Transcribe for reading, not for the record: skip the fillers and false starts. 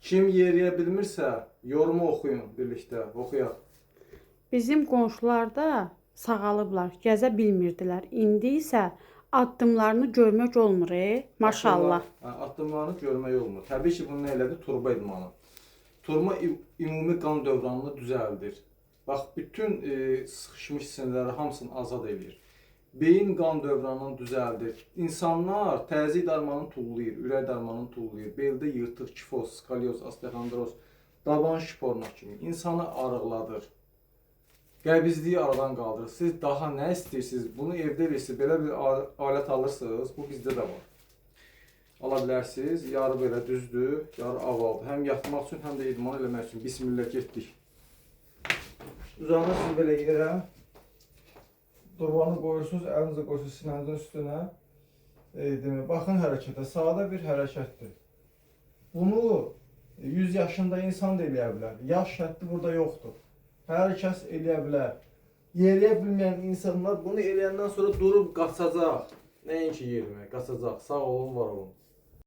Kim yeriyə bilmirsə, yorumu oxuyun birlikdə, oxuyaq. Bizim qonşular da sağalıblar, gəzə bilmirdilər. İndi isə addımlarını görmək olmur, e? Maşallah. Hə, addımlarını görmək olmur. Təbii ki, bunu nə elədi? Turba idmanı. Turma ümumi qan dövranını düzəldir. Bax, bütün sıxışmış sinirləri hamısını azad eləyir. Beyin qan dövranını düzəldir. İnsanlar təzyiq darmanını tullayır, ürək darmanını tullayır. Beldə yırtıq, kifoz, skalyoz, osteoxondroz, daban şiporna kimi insanı arıqladır. Qəbizliyi aradan qaldırır. Siz daha nə istəyirsiniz? Bunu evdə eləyirsiniz. Belə bir alət alırsınız. Bu bizdə də var. Ala bilərsiniz. Yarı belə düzdür, yarı avaldır. Həm yatmaq üçün, həm də idman eləmək üçün. Bismillah, getdik. Uzanırsınız belə yerə. Turbanı qoyursunuz, əlinizi qoyursunuz sinənizin üstünə. Demək, baxın hərəkətə. Sadə bir hərəkətdir. Bunu 100 yaşında insan da eləyə bilər. Yaş həddi burada yoxdur. Hər kəs eləyə bilər. Yeriyə bilməyən insanlar bunu eləyəndən sonra durub qaçacaq. Nəinki yerimək, qaçacaq. Sağ olun, var olun.